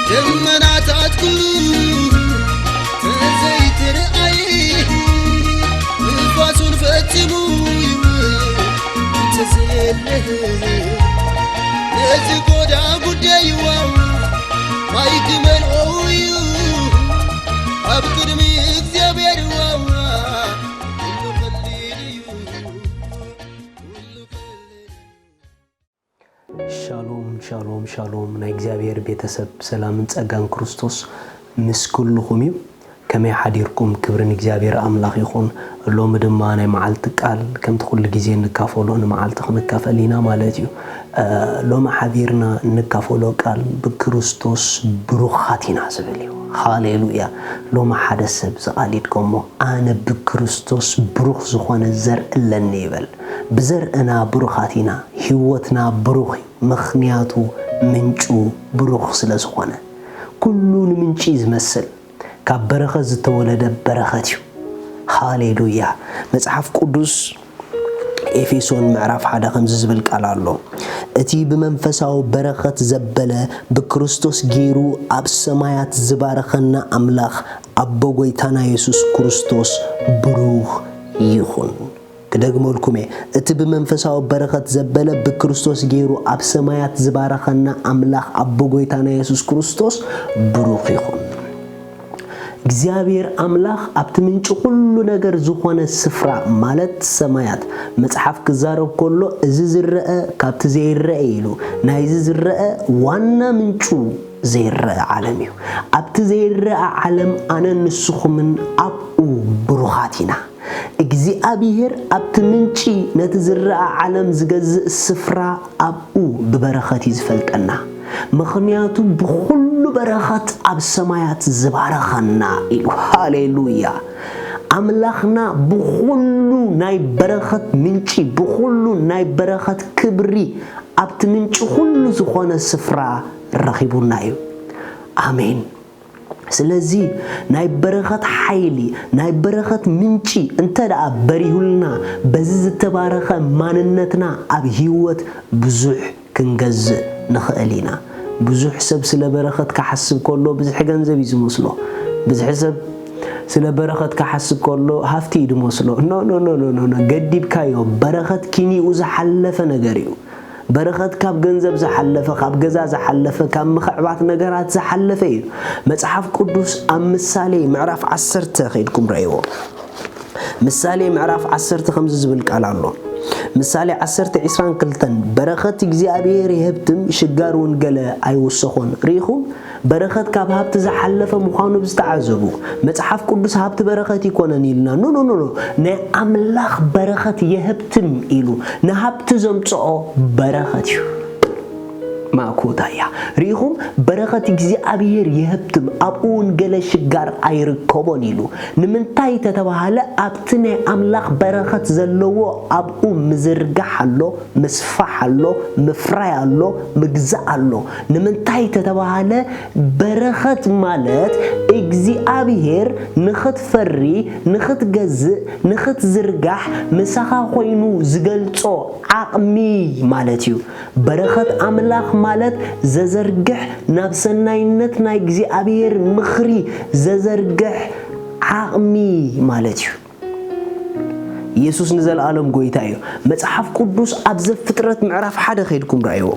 ደመናታት ኩሉ ተዘይትርኣይ፣ ንፋሱን ፈጺሙ ይውል እንተዘየለ፣ ነዚ ጎዳ ጉዳይዋ ማይ ክመልኦ እዩ ኣብ ቅድሚ እግዚኣብሔር ዋዋ። ኩሉ ቀሊል እዩ፣ ኩሉ ቀሊል። ሻሎም፣ ሻሎም፣ ሻሎም፣ ናይ እግዚኣብሔር ቤተሰብ፣ ሰላምን ጸጋን ክርስቶስ ምስ ኩልኹም እዩ። ከመይ ሓዲርኩም? ክብሪ ንእግዚኣብሔር ኣምላኽ ይኹን። ሎሚ ድማ ናይ መዓልቲ ቃል ከምቲ ኩሉ ግዜ እንካፈሎ ንመዓልቲ ክንካፈል ኢና ማለት እዩ። እ፣ ሎሚ ሓቢርና እንካፈሎ ቃል ብክርስቶስ ብሩኻት ኢና ዝብል እዩ። ሃሌሉያ። ሎሚ ሓደ ሰብ ዝቓሊድ ከሞ ኣነ ብክርስቶስ ብሩኽ ዝኾነ ዘርኢ ኣለኒ ይበል። ብዘርእና ብሩኻት ኢና። ህይወትና ብሩኽ እዩ። ምኽንያቱ ምንጩ ብሩኽ ስለ ዝኾነ። ኩሉ ንምንጪ እዩ ዝመስል። ካብ በረኸት ዝተወለደ በረኸት እዩ። ሃሌሉያ። መጽሓፍ ቅዱስ ኤፌሶን ምዕራፍ ሓደ ከምዚ ዝብል ቃል ኣሎ። እቲ ብመንፈሳዊ በረኸት ዘበለ ብክርስቶስ ገይሩ ኣብ ሰማያት ዝባረኸና ኣምላኽ ኣቦ ጐይታና የሱስ ክርስቶስ ብሩኽ ይኹን። ክደግመልኩም እየ። እቲ ብመንፈሳዊ በረኸት ዘበለ ብክርስቶስ ገይሩ ኣብ ሰማያት ዝባረኸና ኣምላኽ ኣቦ ጐይታና የሱስ ክርስቶስ ብሩኽ ይኹን። እግዚኣብሔር ኣምላኽ ኣብቲ ምንጪ ኩሉ ነገር ዝኾነ ስፍራ ማለት ሰማያት መጽሓፍ ክዛረብ ከሎ እዚ ዝረአ ካብቲ ዘይረአ ኢሉ ናይዚ ዝረአ ዋና ምንጩ ዘይረአ ዓለም እዩ። ኣብቲ ዘይረአ ዓለም ኣነን ንስኹምን ኣብኡ ብሩኻት ኢና። እግዚኣብሔር ኣብቲ ምንጪ ነቲ ዝረኣ ዓለም ዝገዝእ ስፍራ ኣብኡ ብበረኸት እዩ ዝፈልጠና። ምኽንያቱ ብኹሉ በረኸት ኣብ ሰማያት ዝባረኸና ኢሉ። ሃሌሉያ! ኣምላኽና ብኹሉ ናይ በረኸት ምንጪ፣ ብኹሉ ናይ በረኸት ክብሪ ኣብቲ ምንጪ ኩሉ ዝኾነ ስፍራ ረኺቡና እዩ። ኣሜን። ስለዚ ናይ በረኸት ሓይሊ፣ ናይ በረኸት ምንጪ እንተ ደኣ በሪሁልና፣ በዚ ዝተባረኸ ማንነትና ኣብ ህይወት ብዙሕ ክንገዝእ ንኽእል ኢና። ብዙሕ ሰብ ስለ በረኸት ክሓስብ ከሎ ብዝሒ ገንዘብ እዩ ዝመስሎ። ብዝሒ ሰብ ስለ በረኸት ክሓስብ ከሎ ሃፍቲ እዩ ዝመስሎ። ኖ፣ ኖ፣ ኖ፣ ኖ፣ ኖ፣ ኖ። ገዲብካዮ። በረኸት ኪኒኡ ዝሓለፈ ነገር እዩ። በረኸት ካብ ገንዘብ ዝሓለፈ፣ ካብ ገዛ ዝሓለፈ፣ ካብ ምኽዕባት ነገራት ዝሓለፈ እዩ። መጽሓፍ ቅዱስ ኣብ ምሳሌ ምዕራፍ ዓሰርተ ከይድኩም ረእይዎ። ምሳሌ ምዕራፍ ዓሰርተ ከምዚ ዝብል ቃል ኣሎ። ምሳሌ ዓሰርተ ዕስራን ክልተን፣ በረኸት እግዚኣብሔር የህብትም፣ ሽጋር እውን ገለ ኣይውሰኾን። ርኢኹም? በረኸት ካብ ሃብቲ ዝሓለፈ ምዃኑ ብዝተዓዘቡ፣ መጽሓፍ ቅዱስ ሃብቲ በረኸት ይኮነን ኢልና። ኖ፣ ኖ፣ ኖ፣ ኖ። ናይ ኣምላኽ በረኸት የህብትም ኢሉ ንሃብቲ ዘምጽኦ በረኸት እዩ። ማእኮታ እያ። ርኢኹም? በረኸት እግዚኣብሔር የህብትም፣ ኣብኡ እውን ገለ ሽጋር ኣይርከቦን ኢሉ። ንምንታይ ተተባሃለ? ኣብቲ ናይ ኣምላኽ በረኸት ዘለዎ ኣብኡ ምዝርጋሕ ኣሎ፣ ምስፋሕ ኣሎ፣ ምፍራይ ኣሎ፣ ምግዛእ ኣሎ። ንምንታይ ተተባሃለ? በረኸት ማለት እግዚኣብሔር ንኽትፈሪ፣ ንኽትገዝእ፣ ንኽትዝርጋሕ ምሳኻ ኮይኑ ዝገልጾ ዓቕሚ ማለት እዩ። በረኸት ኣምላኽ ማለት ዘዘርግሕ፣ ናብ ሰናይነት ናይ እግዚኣብሔር ምኽሪ ዘዘርግሕ ዓቕሚ ማለት እዩ። ኢየሱስ ንዘለኣለም ጎይታ እዩ። መጽሓፍ ቅዱስ ኣብ ዘፍጥረት ምዕራፍ ሓደ ከይድኩም ረኣይዎ።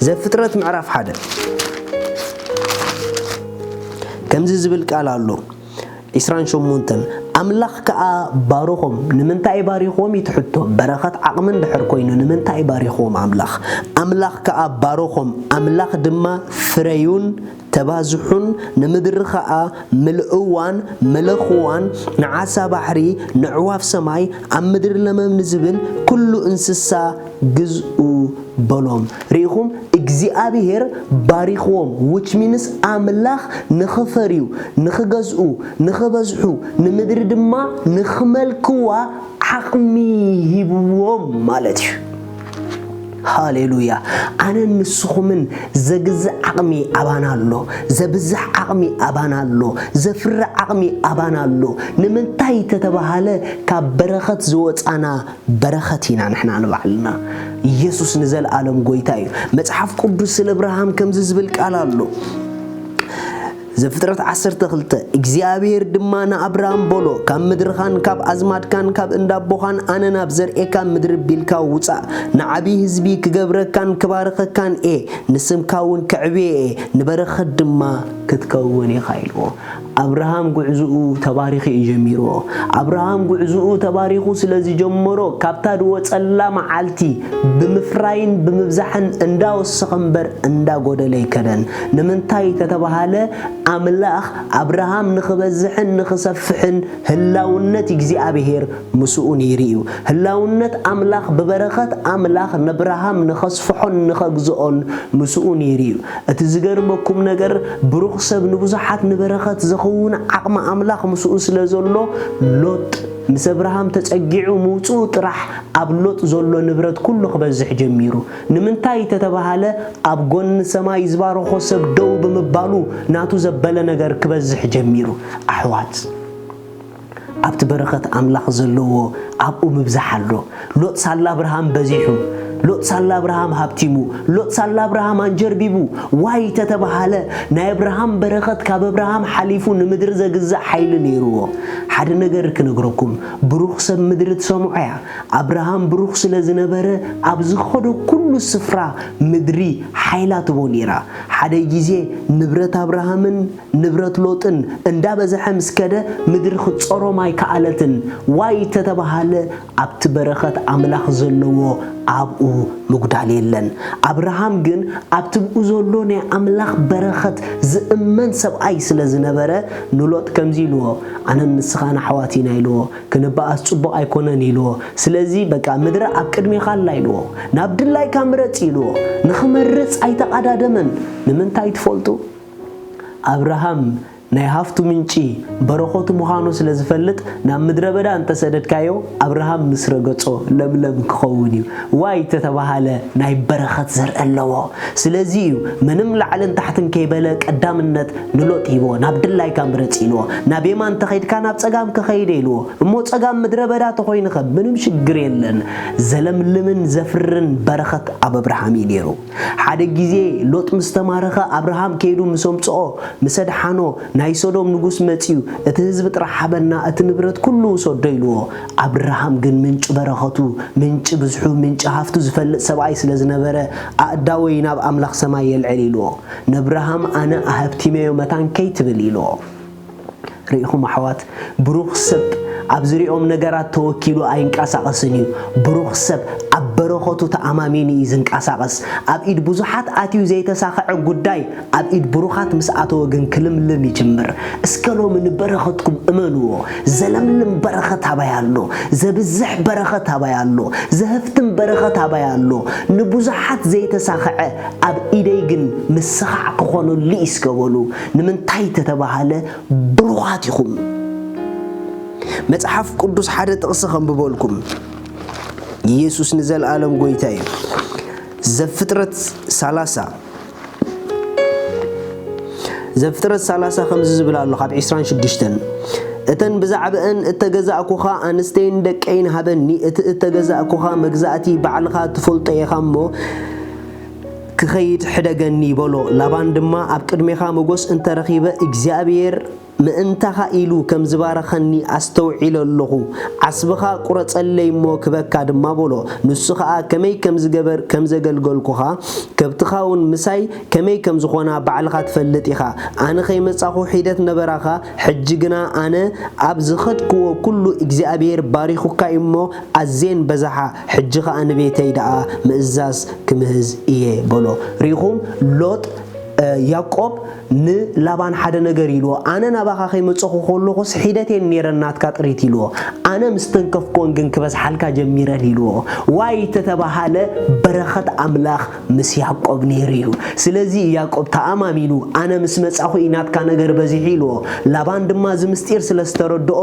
ዘፍጥረት ምዕራፍ ሓደ ከምዚ ዝብል ቃል ኣሎ። ዕስራን ሸሞንተን፣ ኣምላኽ ከኣ ባረኾም። ንምንታይ ባሪኽዎም እዩ እቲ ሕቶ። በረኸት ዓቕሚ እንድሕር ኮይኑ ንምንታይ ባሪኽዎም ኣምላኽ? ኣምላኽ ከኣ ባረኾም፣ ኣምላኽ ድማ ፍረዩን ተባዝሑን፣ ንምድሪ ኸኣ ምልእዋን፣ መለኽዋን፣ ንዓሳ ባሕሪ፣ ንዕዋፍ ሰማይ፣ ኣብ ምድሪ ለመም ንዝብል ኩሉ እንስሳ ግዝኡ በሎም። ርኢኹም? እግዚኣብሔር ባሪኽዎም፣ which means ኣምላኽ ንኽፈርዩ፣ ንኽገዝኡ፣ ንኽበዝሑ፣ ንምድሪ ድማ ንኽመልክዋ ዓቕሚ ሂብዎም ማለት እዩ። ሃሌሉያ። ኣነን ንስኹምን ዘግዝእ ዓቕሚ ኣባና ኣሎ፣ ዘብዝሕ ዓቕሚ ኣባና ኣሎ፣ ዘፍሪ ዓቕሚ ኣባና ኣሎ። ንምንታይ ተተባሃለ ካብ በረኸት ዝወፃና በረኸት ኢና ንሕና ንባዕልና። ኢየሱስ ንዘለኣለም ጎይታ እዩ። መጽሓፍ ቅዱስ ስለ እብርሃም ከምዚ ዝብል ቃል ኣሎ። ዘፍጥረት ዓሰርተ ክልተ እግዚኣብሔር ድማ ንኣብርሃም በሎ፣ ካብ ምድርኻን ካብ ኣዝማድካን ካብ እንዳቦኻን ኣነ ናብ ዘርእካ ምድሪ ቢልካ ውጻእ፣ ንዓቢ ህዝቢ ክገብረካን ክባርኸካን እየ፣ ንስምካ እውን ከዕብየ እየ፣ ንበረኸት ድማ ክትከውን ኢኻ ኢልዎ። ኣብርሃም ጉዕዝኡ ተባሪኹ እዩ ጀሚርዎ። ኣብርሃም ጉዕዝኡ ተባሪኹ ስለ ዝጀመሮ ካብታ ድወጸላ መዓልቲ ብምፍራይን ብምብዛሕን እንዳወሰኸ እምበር እንዳጎደለ ኣይከደን። ንምንታይ ተተባሃለ ኣምላኽ ኣብርሃም ንኽበዝሕን ንኽሰፍሕን ህላውነት እግዚኣብሔር ምስኡ ነይሩ እዩ። ህላውነት ኣምላኽ ብበረኸት ኣምላኽ ነብርሃም ንኸስፍሖን ንኸግዝኦን ምስኡ ነይሩ እዩ። እቲ ዝገርመኩም ነገር ብሩኽ ሰብ ንብዙሓት ንበረኸት ዘኸውን ዓቕሚ ኣምላኽ ምስኡ ስለ ዘሎ ሎጥ ምስ ኣብርሃም ተጸጊዑ ምውጽኡ ጥራሕ ኣብ ሎጥ ዘሎ ንብረት ኩሉ ክበዝሕ ጀሚሩ። ንምንታይ ተተባሃለ ኣብ ጎኒ ሰማይ ዝባረኾ ሰብ ደው ብምባሉ ናቱ ዘበለ ነገር ክበዝሕ ጀሚሩ። ኣሕዋት ኣብቲ በረኸት ኣምላኽ ዘለዎ ኣብኡ ምብዛሕ ኣሎ። ሎጥ ሳላ ኣብርሃም በዚሑ፣ ሎጥ ሳላ ኣብርሃም ሃብቲሙ፣ ሎጥ ሳላ ኣብርሃም ኣንጀርቢቡ ዋይ ተተባሃለ ናይ ኣብርሃም በረኸት ካብ ኣብርሃም ሓሊፉ ንምድሪ ዘግዛእ ሓይሊ ነይርዎ። ሓደ ነገር ክነግረኩም፣ ብሩኽ ሰብ ምድሪ ትሰምዖ እያ። ኣብርሃም ብሩኽ ስለ ዝነበረ ኣብ ዝኸዶ ኩሉ ስፍራ ምድሪ ሓይላ ትቦ ነይራ። ሓደ ግዜ ንብረት ኣብርሃምን ንብረት ሎጥን እንዳበዝሐ ምስ ከደ ምድሪ ክትጾሮም ኣይከኣለትን። ዋይ ተተባሃለ ኣብቲ በረኸት ኣምላኽ ዘለዎ ኣብኡ ምጉዳል የለን። ኣብርሃም ግን ኣብቲ ብኡ ዘሎ ናይ ኣምላኽ በረኸት ዝእመን ሰብኣይ ስለ ዝነበረ ንሎጥ ከምዚ ኢልዎ፣ ኣነን ንስኻን ኣሕዋት ኢና ኢልዎ፣ ክንበኣስ ጽቡቕ ኣይኮነን ኢልዎ። ስለዚ በቃ ምድሪ ኣብ ቅድሜኻ ኣላ ኢልዎ፣ ናብ ድላይካ ምረጽ ኢልዎ። ንኽመርጽ ኣይተቓዳደመን። ንምንታይ ትፈልጡ? ኣብርሃም ናይ ሃፍቱ ምንጪ በረኸቱ ምዃኑ ስለ ዝፈልጥ ናብ ምድረ በዳ እንተሰደድካዮ ኣብርሃም ምስ ረገጾ ለምለም ክኸውን እዩ። ዋይ ተተባሃለ ናይ በረኸት ዘርኢ ኣለዎ። ስለዚ እዩ ምንም ላዕልን ታሕትን ከይበለ ቀዳምነት ንሎጥ ሂብዎ። ናብ ድላይካ ምረጽ ኢልዎ። ናብ የማን እንተኸይድካ ናብ ጸጋም ክኸይደ ኢልዎ። እሞ ጸጋም ምድረ በዳ ተኾይንኸ ምንም ሽግር የለን። ዘለምልምን ዘፍርን በረኸት ኣብ ኣብርሃም እዩ ነይሩ። ሓደ ግዜ ሎጥ ምስ ተማረኸ ኣብርሃም ከይዱ ምስ ኣምጽኦ ምስ ኣድሓኖ ናይ ሶዶም ንጉስ መጺኡ እቲ ህዝቢ ጥራሕ ሃበና እቲ ንብረት ኩሉ ውሰዶ ኢልዎ። ኣብርሃም ግን ምንጪ በረኸቱ ምንጪ ብዝሑ ምንጪ ሃፍቱ ዝፈልጥ ሰብኣይ ስለ ዝነበረ ኣእዳወይ ናብ ኣምላኽ ሰማይ የልዕል ኢልዎ። ነብርሃም ኣነ ኣሀብቲመዮ መታን ከይትብል ኢልዎ። ርኢኹም ኣሕዋት፣ ብሩኽ ሰብ ኣብ ዝሪኦም ነገራት ተወኪሉ ኣይንቀሳቐስን እዩ። ብሩኽ ሰብ ኣብ በረኸቱ ተኣማሚኑ እዩ ዝንቀሳቐስ። ኣብ ኢድ ብዙሓት ኣትዩ ዘይተሳኽዐ ጉዳይ ኣብ ኢድ ብሩኻት ምስ ኣተወ ግን ክልምልም ይጅምር። እስከ ሎሚ ንበረኸትኩም እመንዎ። ዘለምልም በረኸት ኣባይ ኣሎ፣ ዘብዝሕ በረኸት ኣባይ ኣሎ፣ ዘህፍትም በረኸት ኣባይ ኣሎ። ንብዙሓት ዘይተሳኽዐ ኣብ ኢደይ ግን ምስኻዕ ክኾነሉ እዩ እስከ በሉ። ንምንታይ ተተባሃለ ብሩኻት ኢኹም። መጽሓፍ ቅዱስ ሓደ ጥቕሲ ከንብበልኩም። ኢየሱስ ንዘለኣለም ጎይታ እዩ። ዘፍጥረት ሰላሳ ዘፍጥረት ሰላሳ ከምዚ ዝብል ኣሎ ካብ ዕስራን ሽዱሽተን፣ እተን ብዛዕባእን እተገዛእኩኻ ኣንስተይን ደቀይን ሃበኒ፣ እቲ እተገዛእኩኻ መግዛእቲ ባዕልኻ ትፈልጦ ኢኻ እሞ ክኸይድ ሕደገኒ በሎ። ላባን ድማ ኣብ ቅድሜኻ መጎስ እንተረኺበ እግዚኣብሔር ምእንታኻ ኢሉ ከም ዝባረኸኒ ኣስተውዒለ ኣለኹ። ዓስብኻ ቁረጸለይ እሞ ክበካ ድማ በሎ። ንሱ ኸኣ ከመይ ከም ዝገበር ከም ዘገልገልኩኻ ከብትኻ እውን ምሳይ ከመይ ከም ዝኾና ባዕልኻ ትፈልጥ ኢኻ። ኣነ ኸይመጻኹ ሒደት ነበራኻ፣ ሕጂ ግና ኣነ ኣብ ዝኸድክዎ ኩሉ እግዚኣብሔር ባሪኹካ እዩ እሞ ኣዜን በዛሓ። ሕጂ ኸኣ ንቤተይ ደኣ ምእዛዝ ክምህዝ እየ በሎ። ርኢኹም ሎጥ ያዕቆብ ንላባን ሓደ ነገር ኢልዎ፣ ኣነ ናባኻ ከይመጸኹ ከለኹስ ሒደት እየ ነይረ ናትካ ጥሪት ኢልዎ። ኣነ ምስ ተንከፍኩወን ግን ክበዝሓልካ ጀሚረን ኢልዎ። ዋይ ተተባሃለ በረኸት ኣምላኽ ምስ ያዕቆብ ነይሩ እዩ። ስለዚ ያዕቆብ ተኣማሚኑ፣ ኣነ ምስ መጻኹ እዩ ናትካ ነገር በዚሑ ኢልዎ። ላባን ድማ እዚ ምስጢር ስለ ዝተረድኦ፣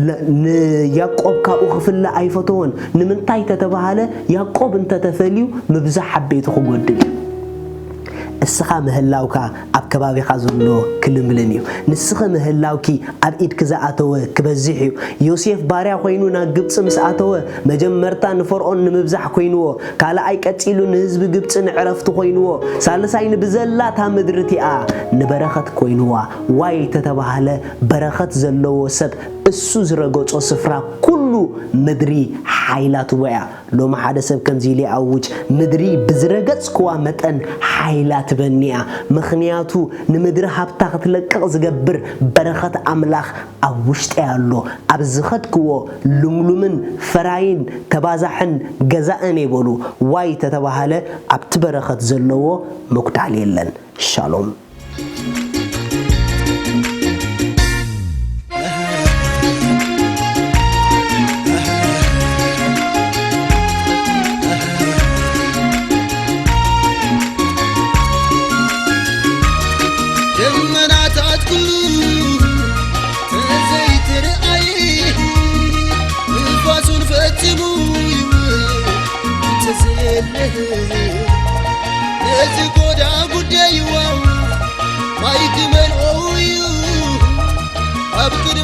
ለ-፣ ንያዕቆብ ካብኡ ክፍለ ኣይፈተዎን። ንምንታይ ተተባሃለ ያዕቆብ እንተተፈልዩ ምብዛሕ ዓበይቲ ክጎድል እዩ። እስኻ ምህላውካ ኣብ ከባቢኻ ዘሎ ክልምልም እዩ። ንስኺ ምህላውኪ ኣብ ኢድኪ ዝኣተወ ክበዝሕ እዩ። ዮሴፍ ባርያ ኮይኑ ናብ ግብጺ ምስ ኣተወ፣ መጀመርታ ንፈርኦን ንምብዛሕ ኮይንዎ፣ ካልኣይ ቀጺሉ ንህዝቢ ግብጺ ንዕረፍቲ ኮይንዎ፣ ሳልሳይ ንብዘላታ ምድሪ እቲኣ ንበረኸት ኮይንዋ። ዋይ ተተባሃለ በረኸት ዘለዎ ሰብ እሱ ዝረገጾ ስፍራ ኩሉ ምድሪ ሓይላ ትቦ እያ። ሎሚ ሓደ ሰብ ከምዚ ኢሉ ይኣውጅ፣ "ምድሪ ብዝረገጽክዋ መጠን ሓይላ ትበኒ እያ። ምኽንያቱ ንምድሪ ሃብታ ክትለቅቕ ዝገብር በረኸት ኣምላኽ ኣብ ውሽጠይ ኣሎ። ኣብ ዝኸድክዎ ልምሉምን ፈራይን ተባዛሕን ገዛእን እየ" በሉ። ዋይ ተተባሃለ ኣብቲ በረኸት ዘለዎ ምጉዳል የለን። ሻሎም። ደመናታት ኩሉ ተዘይትርኣይ፣ ንፋሱን ፈጺሙ ይውል ተዘለለ። ነዚ ጎዳ ጉዳይዋ ማይ ክመልኦ እዩ ኣብ ቅድሚ